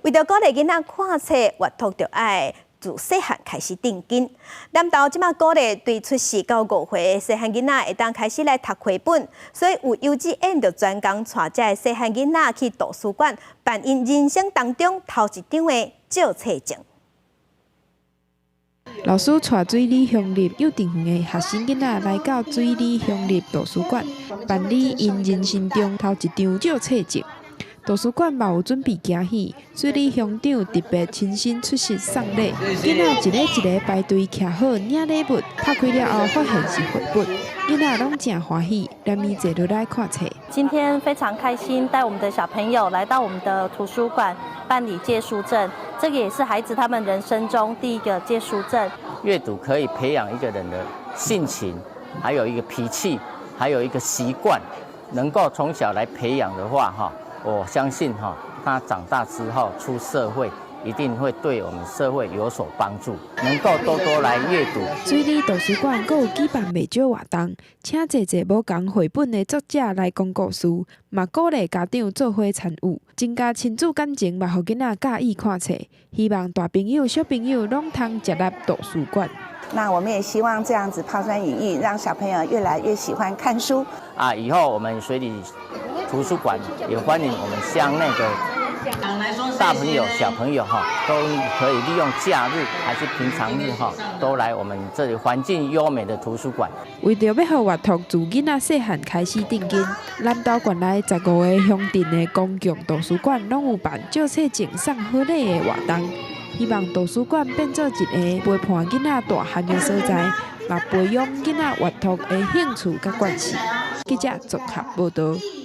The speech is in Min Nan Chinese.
為著鼓勵囡仔看冊閱讀，就愛自細漢開始定根。南投這馬鼓勵對出世到5歲細漢囡仔會當開始來讀繪本，所以有幼稚園就專工帶這个細漢囡仔去圖書館辦𪜶人生當中頭一張的借冊證。老師帶水里鄉立幼稚園的學生囡仔來到水里鄉立圖書館辦理𪜶人生中頭一張借冊證。圖書館嘛有準備驚喜，水里鄉長特別親身出席送禮，囡仔一个一个排隊徛好領禮物，拍開了後發現是繪本，囡仔攏誠歡喜，連咪坐落來看冊。今天非常開心，帶我們的小朋友來到我們的圖書館辦理借書證，這個也是孩子他們人生中第一個借書證。閱讀可以培養一個人的性情，還有一個脾氣，還有一個習慣，能夠從小來培養的話，哈。我相信哈，他長大之後出社會，一定會對我們社會有所幫助，能夠多多來閱讀。水里圖書館閣有舉辦賣書活動，請濟濟無仝繪本的作者來講故事，嘛鼓勵家長做伙參與，增加親子感情，嘛予囡仔佮意看冊。希望大朋友、小朋友攏通接納圖書館。那我們也希望這樣子拋磚引玉，讓小朋友越來越喜歡看書。啊，以後我們水里圖書館也歡迎我們鄉內的大朋友、小朋友哈，都可以利用假日還是平常日哈，都來我們這裡環境優美的圖書館。為著欲予閱讀自囡仔細漢開始定根，南投縣內15個鄉鎮的公共圖書館攏有辦借冊證送好禮的活動，希望圖書館變做一个陪伴囡仔大漢的所在，嘛培養囡仔閱讀的興趣佮慣勢。記者綜合報導。